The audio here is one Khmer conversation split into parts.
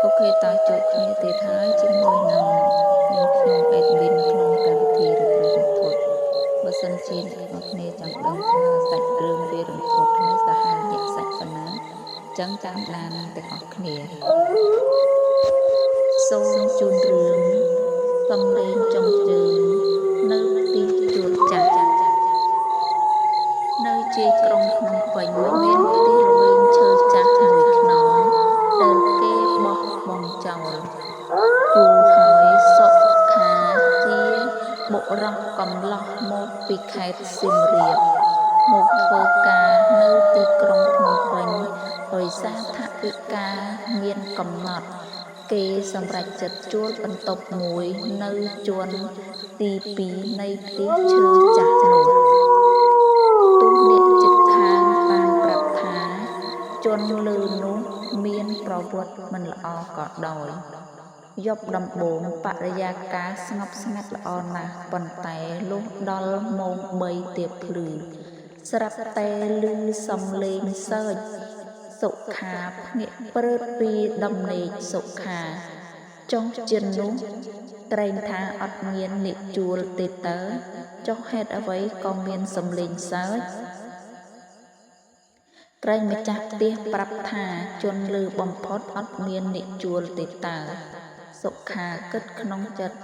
OK តោះជួបគ្នាទៀតហើយជាមួយនឹងនាងខ្ញុំ admin ក្នុងកម្មវិធីរត់រន្ធត់បើសិនជាអ្នកទាំងអស់គ្នាចង់ដឹងថាសាច់រឿងវារន្ធត់ហើយសាហាវញាក់សាច់ប៉ុណ្ណាចឹងតាមដានទាំងអស់គ្នាសូមជូនរឿងសំលេងចុងជើងនៅផ្ទះជួលចាស់នៅជាយក្រុងភ្នំពេញមានផ្ទះល្វែងឈើចាស់មួយខ្នងដែលគេបោះបង់ចោលយូរហើយសុខាជាបុរសកំឡោះមកពីខេត្តសៀមរាបមកធ្វើការនៅទីក្រុងភ្នំពេញដោយសារថវិកាមានកំណត់គេសម្រេចចិត្តជួលបន្ទប់មួយនៅជាន់ទី2នៃផ្ទះឈើចាស់នោះទោះអ្នកជិតខាងបានប្រាប់ថាជនលើនោះមានប្រវត្តិមិនល្អក៏ដោយយប់ដំបូងបរិយាកាសស្ងប់ស្ងាត់ល្អណាស់ប៉ុន្តែលុះដល់ម៉ោង3ទៀបភ្លឺស្រាប់តែឮសំឡេងសើចសុខាភ្ញាក់ព្រឺតពីដំណេកសុខាចុះជានោះក្រែងថាអត់មានអ្នកជួលទេតើចុះហេតុអ្វីក៏មានសំឡេងសើចក្រែងម្ចាស់ផ្ទះប្រាប់ថាជនលើបំផុតអត់មានអ្នកជួលទេតើសុខាគិតក្នុងចិត្ត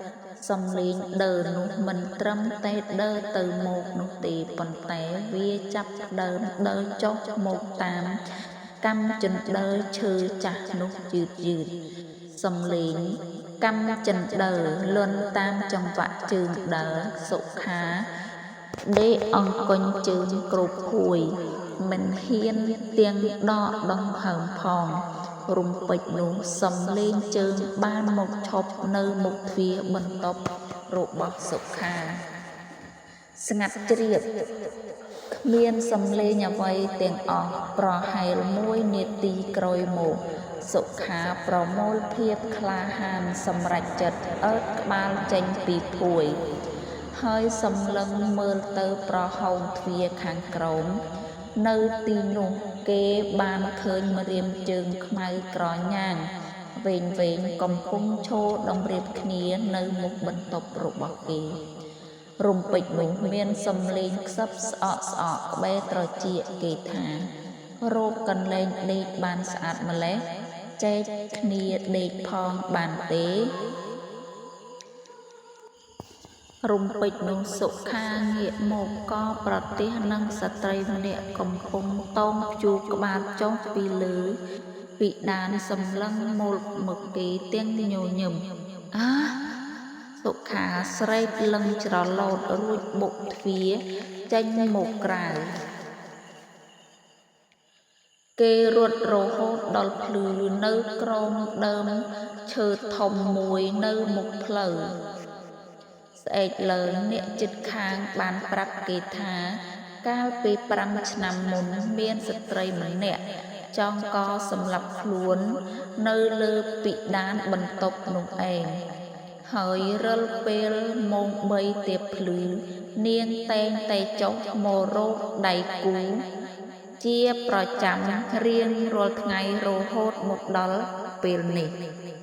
សំឡេងដើនោះមិនត្រឹមតែដើរទៅមកនោះទេប៉ុន្តែវាចាប់ដើមដើរចុះមកតាមកម្មជណ្ដើរឈើចាស់នោះយឺតយឺតសំឡេងកម្មជណ្ដើរលន់តាមចង្វាក់ជើងដើរសុខាដេកអង្គុញជើងគ្របភួយមិនហ៊ានទាំងដកដង្ហើមផងរំពេចនោះសំឡេងជើងបានមកឈប់នៅមុខទ្វារបន្ទប់របស់សុខាស្ងាត់ជ្រាបគ្មានសំឡេងអ្វីទាំងអស់ប្រហែល1នាទីក្រោយមកសុខាប្រមូលភាពក្លាហានសម្រេចចិត្តអើតក្បាលចេញពីភួយហើយសម្លឹងមើលទៅប្រហោងទ្វារខាងក្រោមនៅទីនោះគេបានឃើញម្រាមជើងខ្មៅក្រញាងវែងៗកំពុងឈរតម្រៀបគ្នានៅមុខបន្ទប់របស់គេរំពេចនោះមានសំឡេងខ្សឹបស្អកស្អកក្បែរត្រចៀកគេថារកកន្លែងដេកបានស្អាតម្ល៉េះចែកគ្នាដេកផងបានទេរំពេចនោះសុខាងាកមកក៏ប្រទះនឹងស្ត្រីម្នាក់កំពុងតោងព្យួរក្បាលចុះពីលើពិដានសម្លឹងមូលមកគេទាំងញញឹមអើសុខាស្រែកលឹងច្រឡោតរួចបុកទ្វារចេញមកក្រៅគេរត់រហូតដល់ភ្លឺនៅក្រោមដើមឈើធំមួយនៅមុខផ្លូវស្អែកឡើងអ្នកជិតខាងបានប្រាប់គេថាកាលពី5ឆ្នាំមុនមានស្ត្រីម្នាក់ចង់កសម្លាប់ខ្លួននៅលើពិដានបន្ទប់នោះឯងហើយរិលពេលម៉ោង3ទៀបភ្លឺនាងតែងតែចុះមករកដៃគូជាប្រចាំរៀងរាល់ថ្ងៃរហូតមកដល់ពេលនេះ។